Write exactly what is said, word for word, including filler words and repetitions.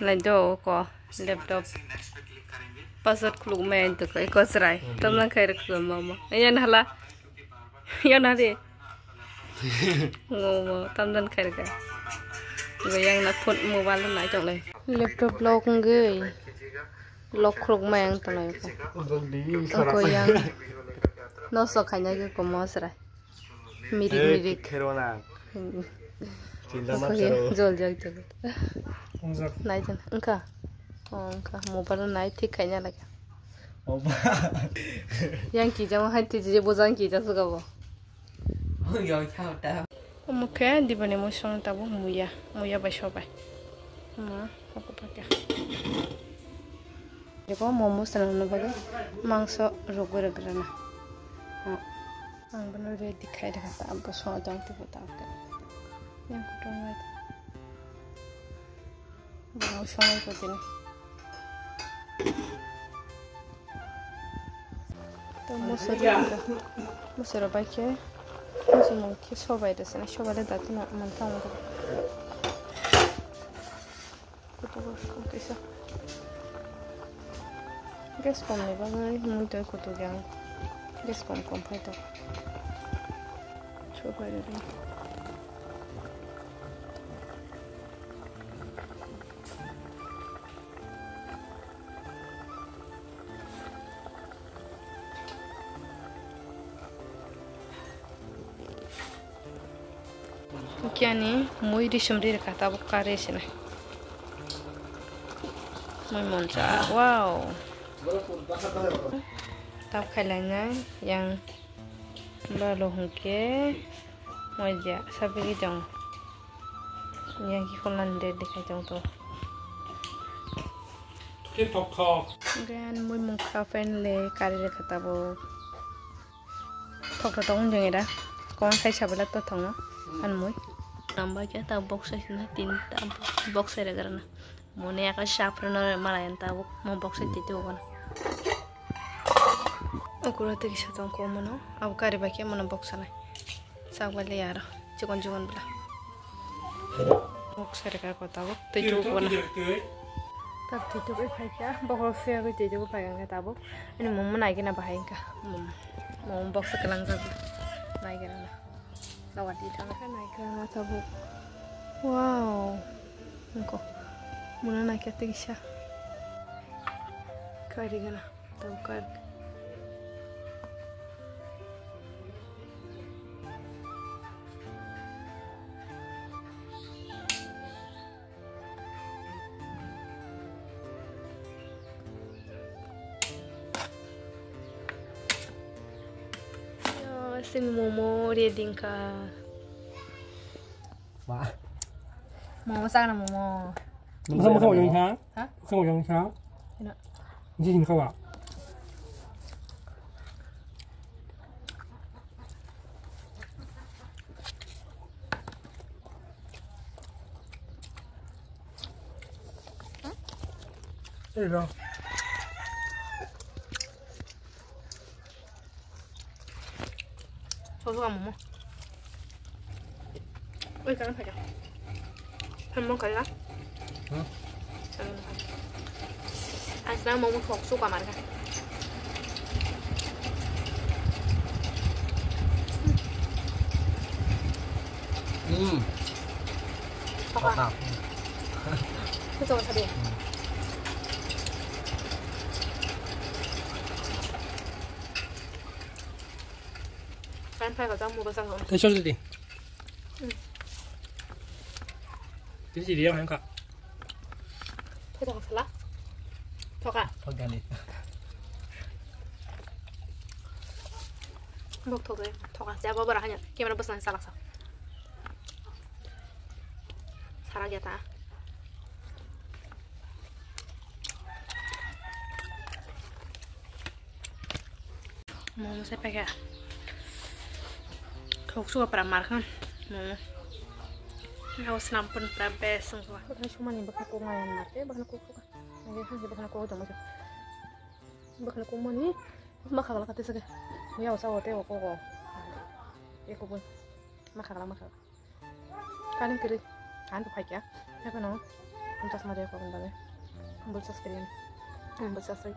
Nai do ko laptop. Password khuluk mai ang toko eko chwrai. Tamna khai rok khuluk mama. Yan hala. Yan hade. Ngo mo tamdan khai rok. Go yang na phone mobile na chong lai. Laptop lock ngai. Lock khuluk mai ang tongo. Ko yang. No so khaina ko mo chwrai. Mirik, eh, mirik. Khero na. Hmm. Chinta ma khero. Jol jol jol. Ongjak. Nai jan. Engka. Oh, engka. Mobile nai thik khaina lagi. Oba. Yang ki jama hai ti je bojang ki jasu gabo. Oh, yang chao ta. Omo khe dibani mosong tabo muya. Muya bai sobai. Ma, oku pakai. Eko momo swnamna bagwi mangso rwgwi rwgrana. Ang bono ready khai rwkha ta, abo songwi tong twibo ta khe. Yang kutung nai. Bono songwi ko tini. To musoro, musoro bai khe, musoro khe sobai rwsana, sobai le datino mantang. Kutugo kaisa. Gas kom ni bagwi mui tei kutuk yang. Gas kom kom phai tok. Sobai rwdi. Hwnkhe ani mui risum ri rwkha tabuk kari se nai. Mui moncha, wow. Tabuk khai lainai yang balo hwnkhe moija sabigwi tong. Yang ki khulna ni ready khai tong to. Hwnkhe ani mui mungkha finally kari rwkha tabuk. Thok thok wng jeng era. Kon sai sabala to thongno. An mui. Namba kya ta box sai sina tin ta box sai rega na. Mone aka shap rana mala yan ta mo box sai tete ogan. Okura te kisa tong ko mono. Abu kari ba kya mono box sai. Sak bale yaro. Chikon chikon bla. Mok serka ko tabuk twi tuk wana. Tak twi tuk bai phai kha, bokhorok suyagwi twi tuk bai phai kha tabuk. Ani mung nai gana bahai wngkha. Mung, mung box kwlang jak nai gana na. Nogo di thang kha nai kha tabuk. Wow. Wngkha. Muna nai kha tei kisa. Kari gana. Tongkar. Yo, sini momo ready wngkha. Wah. Momo sakna momo. Masa masa yang ha? Ha? Masa yang ha? Ina. Ini sini kawa. Ini dong. Sosu kamu mo. Oi, jangan saja. Kamu kaya? Hmm? Jangan saja. Asal mau mau sok suka marga. Hmm. Sok ah. Sok. Itu coba saja. Hmm. Kan phai ka jang muba jang. Tei chol di. Hmm. Tei si dia kan ka. Thoka sala. Thoka. Thoka ni. Bok thoka. Thoka. Siapa bara hanya. Kamera bwsang salak sa. Sarak ya ta. Momo sai paikha. Thok suka pra markha. Momo. Nao snam pun pra bes sung suka. Bakha sumani bakha kok ngai marke bakha kok suka. Ngai khan bakha kok dong. Bakha kok mani makha gala kate sake. Muya osa ote oko go. Eko bun. Makha gala makha. Kaling kiri. An tu phai kya? Kya kono? Chasma de kokni bagwi. Bul sas kiri. Bul sas ri.